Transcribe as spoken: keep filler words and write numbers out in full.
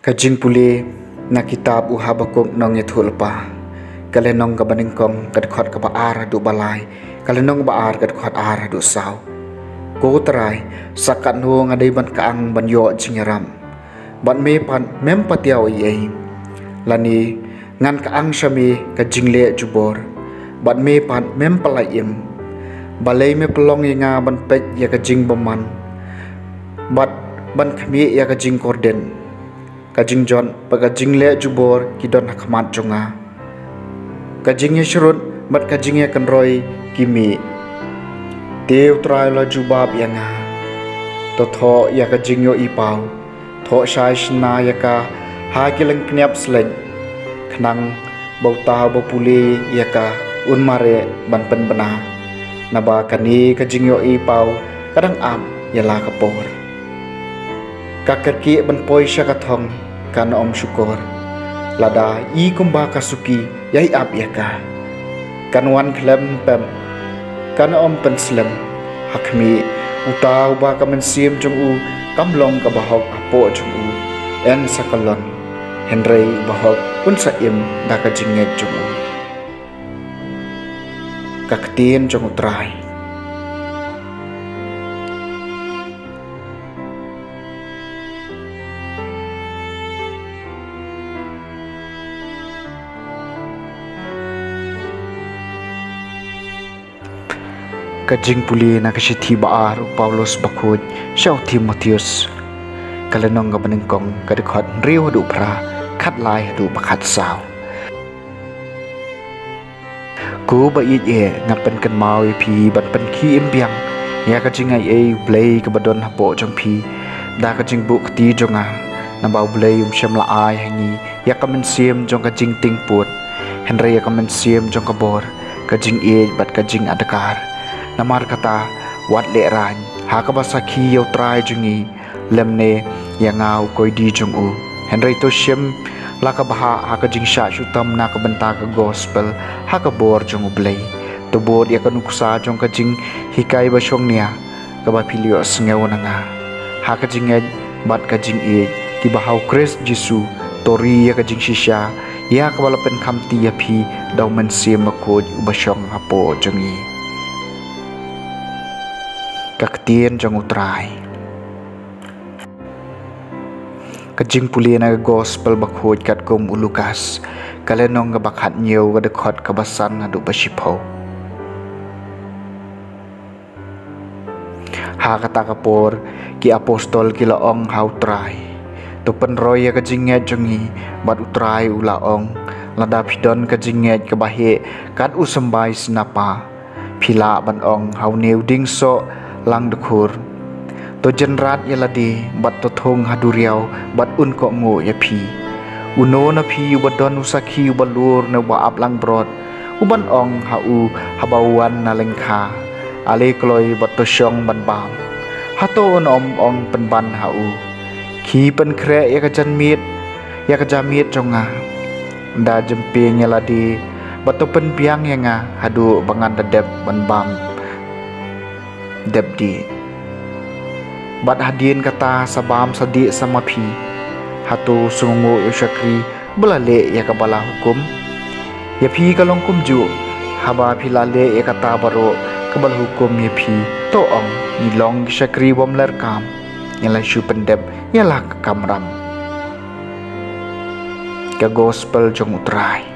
Ka jingpule na kitab u Habakuk nongïathuhlypa, ka lynnong kaba nyngkong, ka dkhot kaba ar haduh ba lai, ka lynnong ba ar, ka dkhot ar haduh saw. Ko Trai, sa katno nga dei ban kyang ban ïoh jingïarap, bad me pat mem patiaw ei ei? Lane ngan kyang sha me ka jingleh jubor, bad me pat mem pyllait im? Balei me pynlong ïa nga ban peit ïa ka jingbymman, bad ban khmih ïa ka jingkordit? Ka jingjot bad ka jingleh jubor ki don ha khmat jong nga, ka jingïashrut bad ka jingïakynroi ki mih. Te U Trai u la jubab ïa nga: To thoh ïa ka jingïohi paw, thoh shai shna ïa ka ha ki lyngkniap slet, khnang ba uta uba pule ïa ka un mareh ban pynbna. Naba kane ka jingïohi paw ka dang ap ïa la ka por. Ka kyrkieh ban poi sha ka thong kan ym shukor, lada i kumba ka suki ïai ap ïa ka. Kan wan khlem pep, kan ym pynslem. Ha khmih, uta uba ka mynsiem jong u kam long kaba hok hapoh jong u, yn sa kyllon, hynrei u bahok un sa im da ka jingngeit jong u. Ka ktien jong U Trai. Ka jingpule na ka shithi ba ar u Paulus bakhuid sha u Timotheus, ka lynnong kaba nyngkong, ka dkhot hynriew haduh phra, khatlai haduh ba khatsaw. Ko ba ïeit eh, nga pynkynmaw ïa phi ban pynkhie im biang ïa ka jingai ei U Blei kaba don hapoh jong phi da ka jingbuh kti jong nga. Naba U Blei um shym la ai ha ngi ïa ka mynsiem jong ka jingtingput, hynrei ïa ka mynsiem jong ka bor, ka jingïeit bad ka jingadkar. Namar kata, wat lehraiñ ha kaba sakhi ïa U Trai jong ngi, lymne ïa nga u koidi jong u. Hynrei to shim la ka bhah ha ka jingshah shuh tam na ka bynta ka gospel ha ka bor jong U Blei. To bud ïa ka nuksa jong ka jinghikai ba shongnia kaba phi la ïohsngew na nga, ha ka jingngeit bad ka jingïeit kiba ha U Khrist Jisu. To ri ïa ka jingshisha ïa kaba la pynkhamti ïa phi da U Mynsiem Bakhuid uba shong hapoh jong ngi. Ka ktien jong U Trai. Ka jingpule na ka gospel bakhuid katkum u Lukas, ka lynnong kaba khathynñiew, ka dkhot kaba san haduh ba shiphew. Ha kata ka por, ki apostol ki la ong ha U Trai: To pynroi ïa ka jingngeit jong ngi. Bad U Trai u la ong: Lada phi don ka jingngeit kaba heh kat u symbai snapa, phi lah ban ong ha une u dieng soh langdkhur: To jynrat ïa lade bad to thung ha duriaw, bad un kohnguh ïa phi. Uno na phi uba don u sakhi uba lur ne uba ap langbrot, u ban ong ha u haba u wan na lyngkha: Ale kloi bad to shong ban bam. Hato un ym ong pynban ha u: Khie pynkhreh ïa ka janmiet, ïa ka jamiet jong nga, da jymping ïa lade bad to pynbiang ïa nga haduh ba ngan da dep ban bam dep dih? Bad hadien kata, sa bam sa dih sa ma phi. Hato sngewnguh ïa u shakri ba la leh ïa kaba la hukum? Ïa phi ka long kumjuh, haba phi la leh ïa kata baroh kaba la hukum ïa phi, to ong: Ngi long ki shakri bymlerkam, ngi la shu pyndep ïa la ka kamram. Ka gospel jong U Trai.